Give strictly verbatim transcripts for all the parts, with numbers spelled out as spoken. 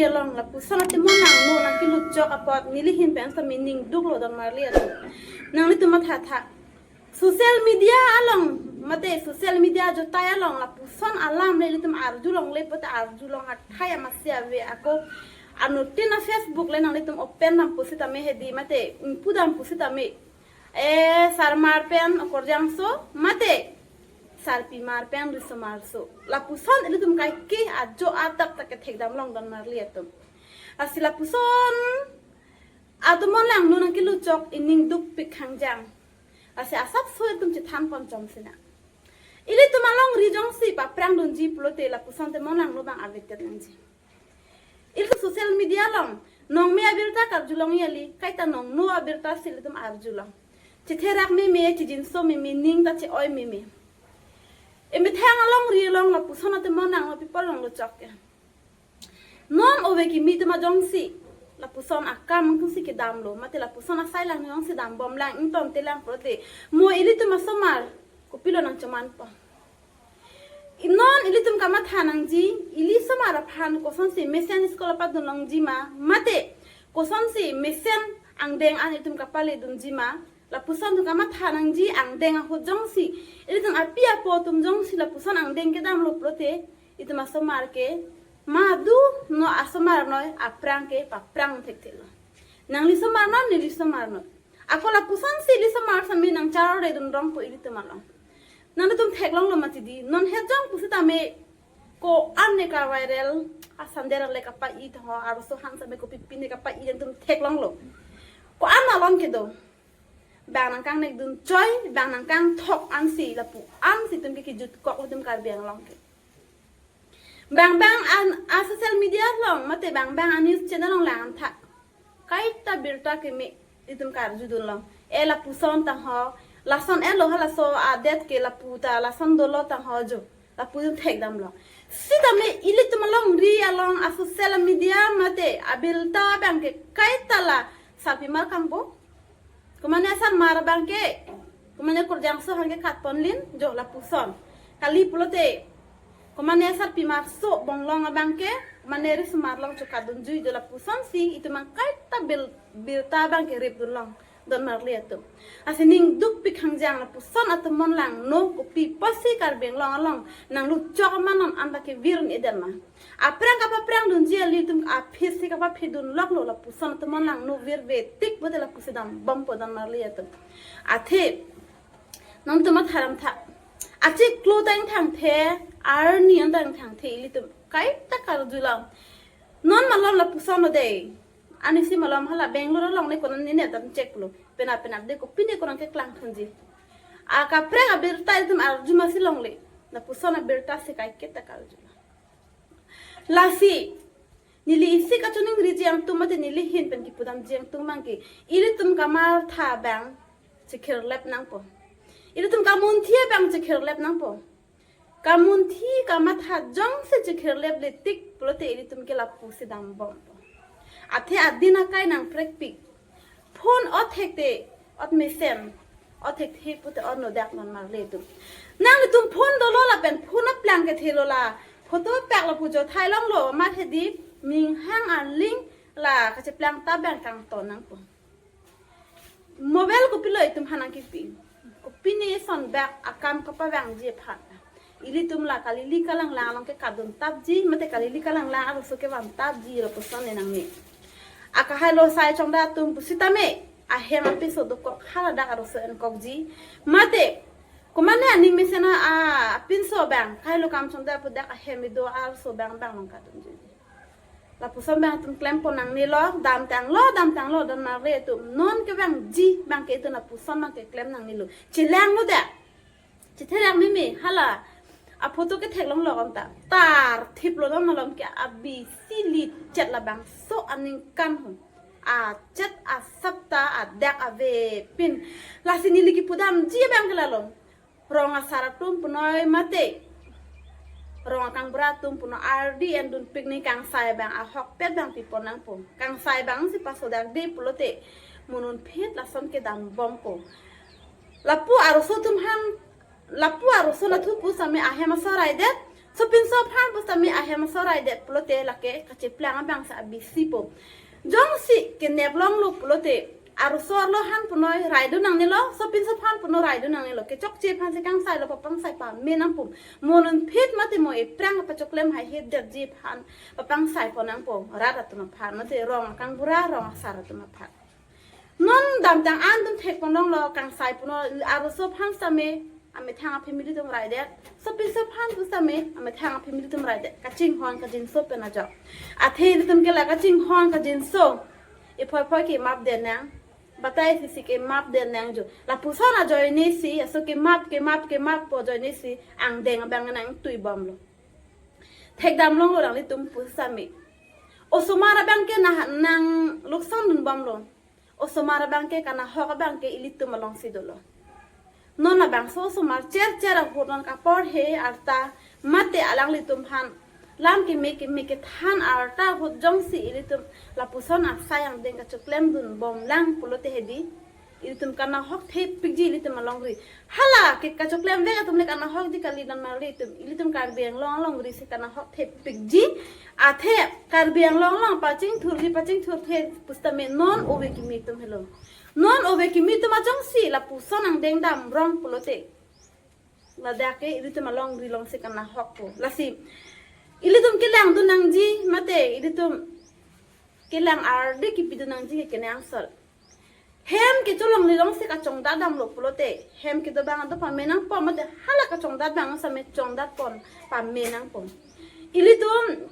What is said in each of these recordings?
along lapuson atemon langno nangkelut chok apot neli ahin pen sami ning duklo don marli atum. Nanglitum matha tha. Social media along mate social media ajotai along lapuson alam le ilitum arjulongle pote arjulong athai amatsi ave ako anuttin a-Facebook le nanglitum open dam pusitame hedi mate ingpu dam pusitame. E sarmar pen okorjangso mate sarpimar pen risomarso. Lapuson ilitum kaike ajo atap ta kethek damlong don marli atum. Lasi lapuson atemon langno nangkelut chok ining dukpik hangjang. Lasi asapso itum chethan ponchom sina. Ilitum alongri jongsi paprang dunji pulote lapuson atemon langno bang avetet nangji. Ilitum social media along nongme abirta karjulong yali, kaita nongno abirta si ilitum arjulong. Chetherak meme, chejinso meme, ning ta che-oi meme. Emethang alongri along lapuson atemon langno people along lo chok ya. Non ove kimi atum ajongsi lapuson akam angtungsi kedamlo mate lapuson asai lang jongsi dambomlang ingtontelang pulote mo ilitum asomar kopilo nangchomanpo. Non ilitum kamatha nangji, ili somar aphan kosonsi mesen school apadunlongji ma mate kosonsi mesen angdeng an ilitum kapale dunji ma. Lapuson atum kamatha nangji. Angdeng ahut jongsi ilitum api apo atum jongsi lapuson angdeng kedamlo pulote itum asomar ke madu no asomar noi aprang ke paprang thekthelo. Nangli somar noi, neli somar noi. Ako lapusonsi ili somar sami nangcharore dun rongpo ilitum along. Nangtum theklonglo mati di. Non hejong pusitame ko-an ne ka-viral, asandera le kapa-i tho, arloso han same kopi pine kapa-i nangtum theklonglo. Ko-an alon kedo. Bang nangkangnek dun choi, bang nangkangthok ansi lapu ansi itum ke kejutkok itum Karbi Anglong ke. Bang bang an a social media along mate bang bang a news channel along lang tha. Kaita birta keme itum karjudunlong. E lapuson tangho, lason elo halaso adet ke lapu ta, lason dolo tangho jo. Lapu itum thekdamlong. Sitame ilitum alongri along a social media mate abirta bang ke kaita la sarpimar kangpo. Komane sarmar abang ke, komane okorjangso abang ke katponlin jo lapuson. Kali pulote, komane sarpimarso bonglong abang ke, komane risomar along chokadunjui jo lapusonsi itum abang kaita bil, birta abang ke ripdunlong don marli atum. Lasi ning dukpik hangjang lapuson atemon langno kopi pusi Karbi Anglong along nanglut chok ma non anta kevir un-edetma. Aprang kapaprang dunji alitum aphisi kapaphidunloklo lapuson atemon langno virve tik pulote lapusi dambompo don marli atum. Athe nangtum matharam tha. Achiklo ta ingthangthe, arni an ta ingthangthe ilitum kaita karjulong. Non malom lapuson lo dei. Anisi malom hala Bangalore along ne konan nine tam cheklo. Penap penap de kopine konang keklang thunji. Akaprek abirta ilitum arjumasi longle. Lapuson abirta si kaiketa karjulong. Lasi neli isi kachoningri jangtum mate neli ahin pen kipudam jangtum abang ke ilitum kamatha abang chekirlep nangpo. Ilitum kamunthi abang chekirlep nangpo. Kamunthi kamatha jongsi chekirleple tik pulote ilitum ke lapusi dambompo. Athe adin akai nangprekpik. Phone othekte, ot mesen, othekthe pulote ot nodak non marli atum. Nanglitum phone dolo lapen phone aplang kethelo la photo pak lapu jo thailonglo, mathe di minghang arling la kacheplang ta bang kangton nangpo. Mobile kopilo itum aphan nangkipi. Kopine son bak akam kapavangji aphan. Ilitum la kalili kalanglang along ke kaduntapji, mate kalili kalanglang arloso kevantapji lapuson ne nangne. Akahai lo sai chongda atum pusitame ahem apiso dokok haladak arloso enkokji. Mate komane aning mesen a, a, apinso abang, kahai lo kam chongda pu dak ahem kedo arloso abang bang long kadunji. Lapuson abang atum klempon nangnelo, damtanglo, damtanglo don marli atum. Non kevangji abang ke itum lapuson abang ke klem nangnelo. Chelanglo dak. Chetherak meme hala aphoto ketheklonglo konta. Tarthiplo don malom ke abi sili chet labangso aningkan hum. Achet asapta adak avepin. Lasi neli kipudamji abang ke lalo. Rong asar atum punoi mate rong akangbura atum punoi ardi endunpik ne kangsai abang ahokpet abang pipon nangpo. Kangsai abangsi pasodakde pulote mo non phit lason kedambompo. Lapu arloso atum aphan, lapu arloso nathu pusitame ahem asaraidet, Sopinso aphan pusitame ahem aso raidet pulote lake kacheplang abang sa abisi po. Jongsi kenep longlo pulote, arloso arlo aphan punoi raidun nangnelo, sopinso aphan puno raidun nangnelo. Kechokche aphan si kangsailo, papangsai pame nangpo. Mo non phit mate mo ephrang pachoklem haihedetji aphan papangsai pon nangpo. Rat atum aphan mate rong akangbura, rong asar atum aphan. Non damtang an atum thek pon longlo, kangsai puno, arloso aphan sitame amethang a-family atum raidet. Sopinso aphan pusitame amethang a-family atum raidet. Kachinghon kajinso pen ajok. Athe ilitum ke la kachinghon kajinso, ephoi phoi ke map den nang, batai sisi ke map den nang jo. Lapuson ajoine si, aso ke map ke map ke map pu ajoine si angdeng abang nangtui bomlo. Thekdam longlo alanglitum pusitame. Osomar abang ke na nang luksan dun bomlo. Osomar abang ke, kanahok abang ke ilitum alongsi dolo. Non labangso osomar chercher ahut non kaporhe arta mate alanglitum aphan lam keme keme kethan arta ahut jongsi ilitum lapuson asai angdeng kachoklem dun bomlang pulote hedi, ilitum kanahok thepikji ilitum alongri. Hala ke kachoklem vek atum le kanahokji kali, don marli atum. Ilitum Karbi Anglong alongri si kanahok thepikji. Athe Karbi Anglong along pachingthurji pachingthurthe pusitame non ove kimi atum helo. Non ove kimi atum ajongsi lapuson angdeng dam rong pulote, ladak ke ilitum alongri alongsi kanahok po. Lasi ilitum kelang dun nangji mate ilitum kelang ardi kipidun nangji ke kenangsot. Hem kecholongri alongsi kachongdat damlo pulote, hem kedo abang do pame nangpo mate hala kachongdat abang sitame chongdat pon pame nangpo. Ilitum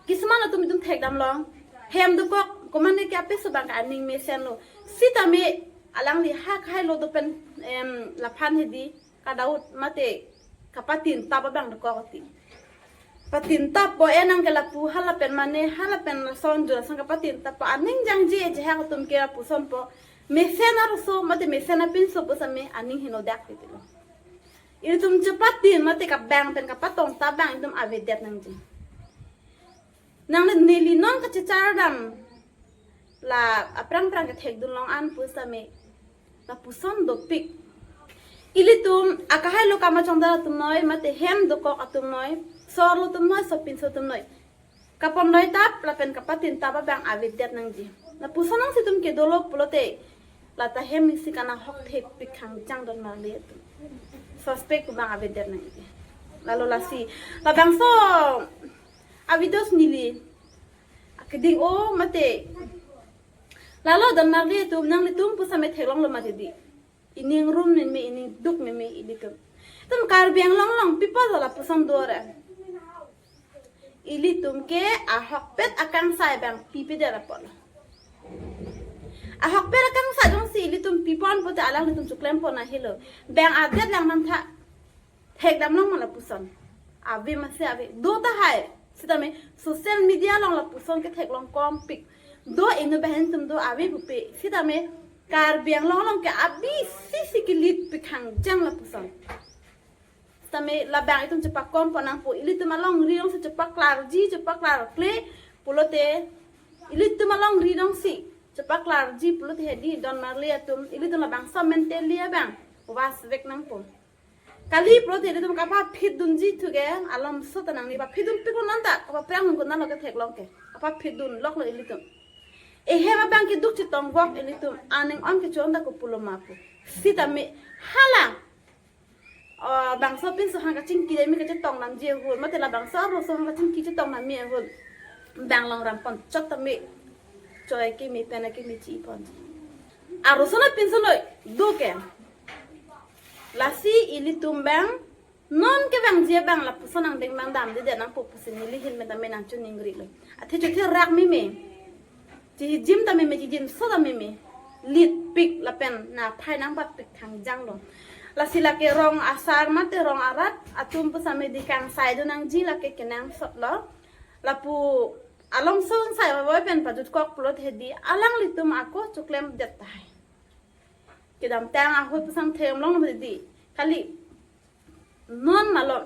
kisman atum itum thekdam long. Hem dokok, komatne ke apeso abang ke aning mesenlo. Sitame alangli ha kahailo do pen, em, laphan hedi kadaut mate kapatintap abang dokok ati. Patintap po, enang ke lapu hala pen mane, hala pen lason jo lason kapatintap po. Aning jangje jehak atum ke lapuson po. Mesen arloso mate mesen apinso pusitame aning henodak titilo. Ilitum chepatin mate kabang pen kapatongtap abang itum avedet nangji. Nang neli non kachechar dam la aphrang phrang kethekdun long an pusitame lapuson dopik. Ilitum akahailo kam achongdat atum noi mate hem dokok atum noi, so arlo atum noi, sopinso atum noi, kaponloitap lapen kapatintap abang avedet nangji. Lapuson nangsitum kedolo pulote lata hem isi kanahok thepik hangjang, don marli atum. Suspect pu abang avedet nangji. Lalo lasi labangso avideos neli akeding o mate, lalo don marli atum, nanglitum pusitame theklonglo mati di. Ining rum meme, ining duk meme ilitum. Itum Karbi Anglong along people lapuson dora. Ilitum ke ahokpet akangsai abang pipedet apotlo. Ahokpet akangsai jongsi ilitum pipon pulote alanglitum choklem pon ahelo. Bang adet lang nangtha. Thekdam long ma lapuson? Ave mase ave. Do tahai. Sitame social media along lapuson ketheklong kompik. Do inut bahen atum do ave pupe. Sitame Karbi Anglong along ke abisi si kelitpik hangjang lapuson. Sitame labang itum chepakom pon nangpo, ilitum alongri alongsi chepaklarji, chepaklarkle pulote, ilitum alongri alongsi chepaklarji pulote hedi, don marli atum, ilitum labangso mentally abang wasvek nangpo. Kali pulote ilitum kapaphit dunji thu ke alam so ta nangli paphit dunpik lo nang ta, kapaphrang dun ko nang lo ketheklong ke. Kapaphit dunloklo ilitum. Ehem abang keduk chetongvok ilitum, aning on kechon ta ko pulo ma pu. Sitame hala, ah, bangso pinso hang kachingki dami kachetong namji ahut, mate labangso arloso hang kachingki chetong nami ahut, bang longram pon chot tame, choi kimi pen akimi chi pon. Arloso na pinso noi do ke. Lasi ilitum bang non kevangji abang lapuson angdeng abang damdedet nangpo pusi neli ahin pen tame nangchiningrilo. Athe chothe rak meme, chihijim ta meme, chijinso ta meme, litpik lapen naphai nangpatpik hangjang lo. Lasi lake rong asar mate rong arat atum pusitame di kangsai do nangji, lake kenangsot lo. Lapu alomso angsai vavoi pen pajutkok pulote hedi alanglitum ako choklemdet tahai. Kedamtang ahut pusitame theklong lo di. Kali non malom,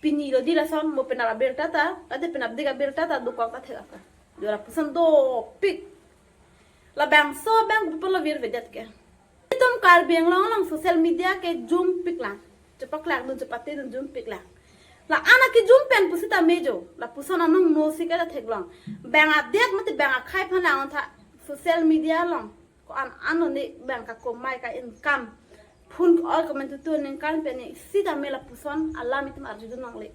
pini lo di lason, mo penap abirta ta, kade penapdik abirta ta dokok ta thek aka. Do lapuson dopik. Labangso abang pulo virvedet ke. Itum Karbi Anglong along social media ke jumpik lang. Chepaklangdun, chepatedun jumpik lang. La-an akejum pen pusitame jo, lapuson anong no si kata theklong. Bang adet mate bang akhei aphan la-an tha social media along ko-an ano ne bang ka komai ka income. Phone all comment tutu ningkan pen ne sitame lapuson alam itum arjudun longle.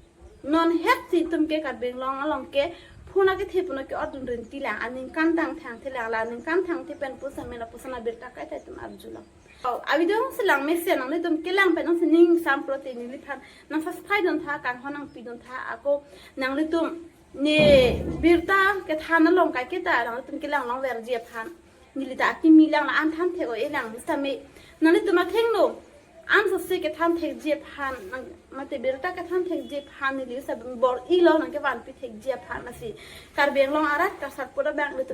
Non het si itum ke Karbi Anglong along ke phone akethe puno ke-otdun rinti lang, aningkan tang thangthe lang, la ningkan thangthe pen pusitame lapuson abirta kaita itum arjulong. Oh, a-video si langmesen, nanglitum kelang pen nang sining samplo te neliphan nang subscribe dun tha, kanghon nangpi dun tha, ako nanglitum ne birta kethan along kaiketa nanglitum kelang longverji aphan. Neli ta akimi lang la-an than thek-o-e lang, sitame nanglitum athengno an sose kethan thekji aphan, nang mate birta kethan thekji aphan neli sa bor-ilo nangkevanpi thekji aphan, lasi Karbi Anglong arat kasat pura bang ilitum